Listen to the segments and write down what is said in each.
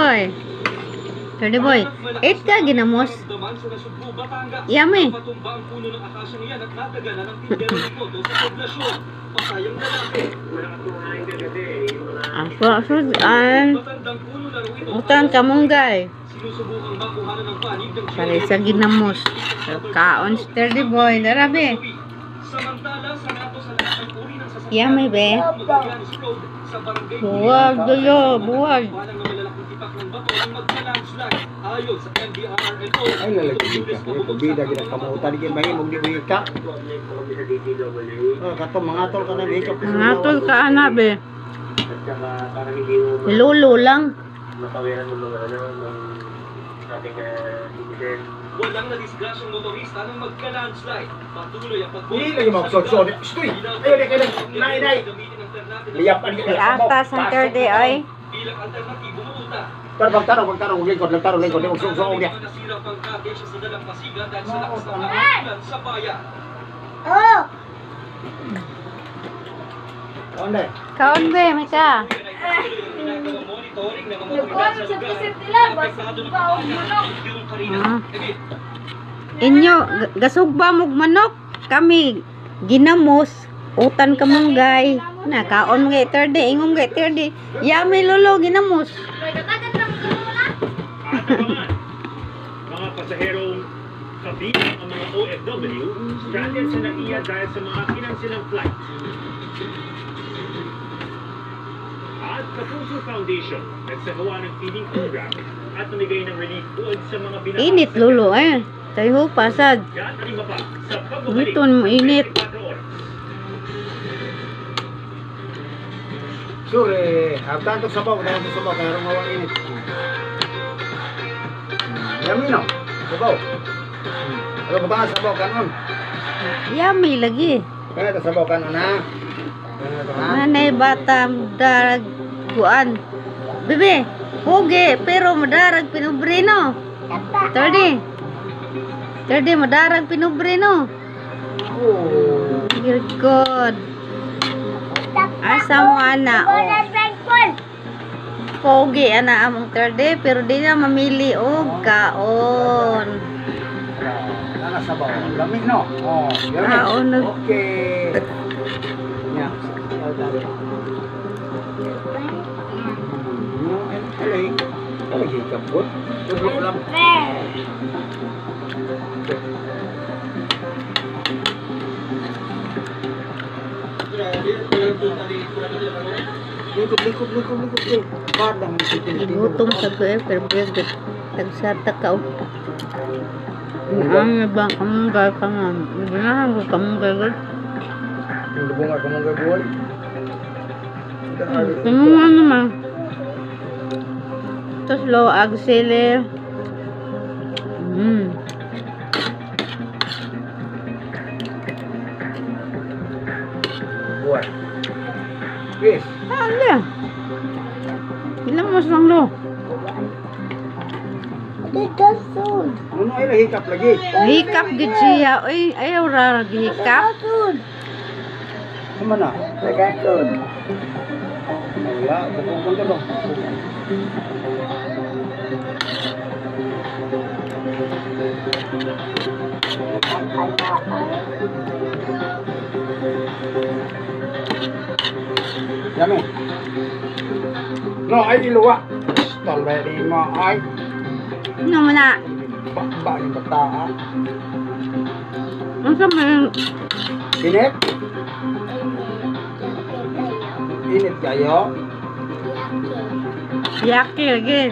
Boy. 30 boy. Eat ka ginamos. Yummy. Ako ay utan kamunggay. Pare sa ginamos. Kaon si 30 boy. Darabi. Yummy be. Buwag dulo, buwag. Ay lalagi ka. Pagbida gid ang kamutan di mahimong di ka. Oh, kato mga tol ka na hikap. Mangatol ka ana be. Lolo lang. Makawiran ng mga ano, ng ating citizen. Walang nadisgrasyang motorista nang magka-landslide. Patuloy ang Di lagi magsodsod. Stoy. Ayo di kay nay nay. Liyap ani ka. Iata sa 30 ay. Bilang alternatibong ruta. Pero pagtanong, pagtanong, lingkod, lagtarong, lingkod, di magsugsog niya. Nasira pang cottage sa dalampasigan dahil sa lakas ng ulan sa bayan. Onde? Kaon be, may ka. Monitoring ng mga otoridad sa lugar. Apektado ng yung Karina. Ah. Inyo, gasugba mog manok. Kami, ginamos, utan kamunggay. Na, kaon mga 30, ingong mga 30. Yummy lolo, ginamos. Mga pasaherong kabilang ang mga OFW, stranded sa NAIA dahil sa mga kinansilang flight. At Kapuso Foundation, nagsagawa ng feeding program at namigay ng relief goods sa mga binaha Init sa lolo eh. Tayo pasad. Yan ang iba pa sa pagbabalik Ito, init. 24 oras. Sure, eh, hagtan to sabaw, tanto sabaw kay aron mawang init. Yummy no? Sabaw. Ano ba sabaw kanon? Yummy lagi. Kana to sabaw kanon ha. Kana to ha. Manay bata darag kuan. Bebe, pugi pero madarag pinubrino. 30. 30 madarag pinubrino. Oh. You're good. Asa mo ana oh. Pogi ana among 30 pero di na mamili og kaon. Kana sabaw. Lami no. Oh, yummy. Kaon Okay. Nya. Alay. Alay kapot. Tudlo lang. Likod, likod, likod, likod. Eh, Badang Gutom sa ko eh, pero pwede tagsata ka. Ang ibang kamunggay ka nga. Ganahan ko kamunggay ka. Yung lubong ka mong gagawin. Kumuha naman. Tapos low ag sili. Buwan. Chris, Ano? Ilang mas lang lo? ano ay hikap lagi? Hikap gid siya. Uy, ayaw ra hikap. Ano na? Wala, kapag ko dong. Yummy. No, ay iluwa. Pistol ba di mo ay Ano mo na? ba yung bata ha? Unsa man Init? Init kayo? Yaki lagi.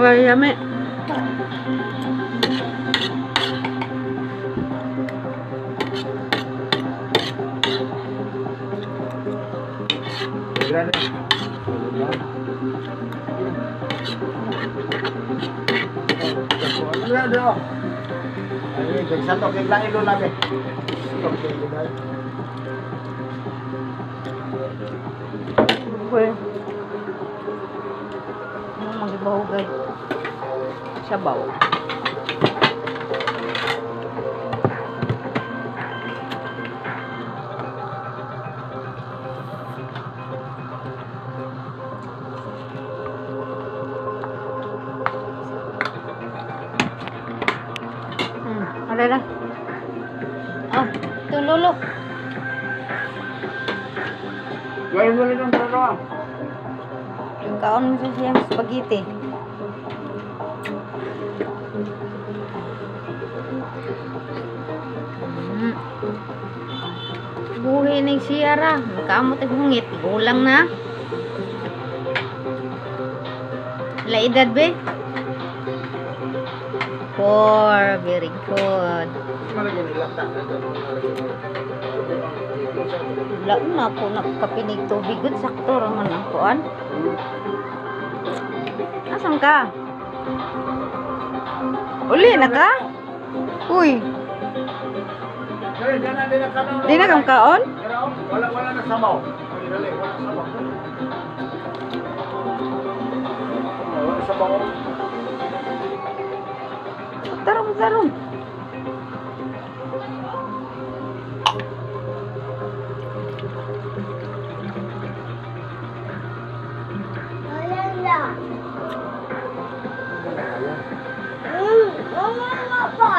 Wa yami. Grabe. Grabe. Ay, kay santo kay lain lo labi. Stop kay lain. Okay. Ano magibahugay? Sabaw. Hala na. Ah, ito lolo. Gawin mo rin ang dalawa. Kaon mo siya siyang spaghetti. Buhi ning siya ra. Nakaamot ang hungit. Gulang na. La edad be? 4. Very good. Malagyan nila. Wala na po nakapinig tubig. Good sakto ra man ang kuan. Asan ka? Uli na ka? Uy, Dali, dali, dali, dali. di na kang kaon? Wala, wala na sabaw. Dali, dali, wala sabaw. Wala sabaw. Tarong, tarong. Wala na. Wala na pa.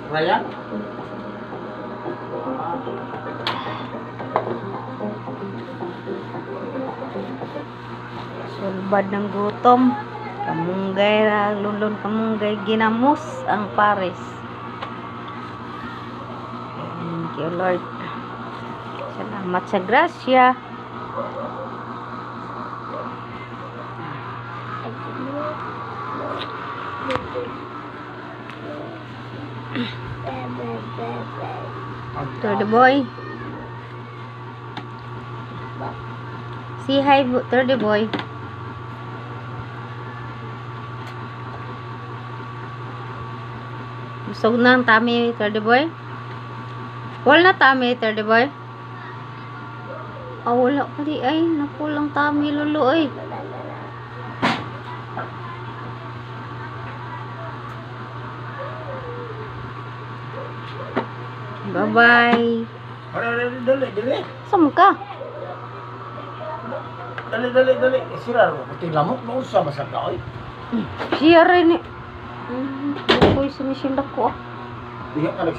Ryan? Sulbad ng gutom. Kamunggay ra, lulon kamunggay ginamos ang pares. Thank you, Lord. Salamat sa grasya. To the boy. Say hi, to the boy. Busog na ang tummy, third boy. Wala na tummy, third boy. Ah, wala pa di ay. Nakulang tummy, lolo ay. Bye-bye. Dali, dali, dali. Saan ka? Dali, dali, dali. Sira ro. Puti lamok no sa masaka oy. Siya rin eh. Bukoy sinisindak ko ah. Diha ka.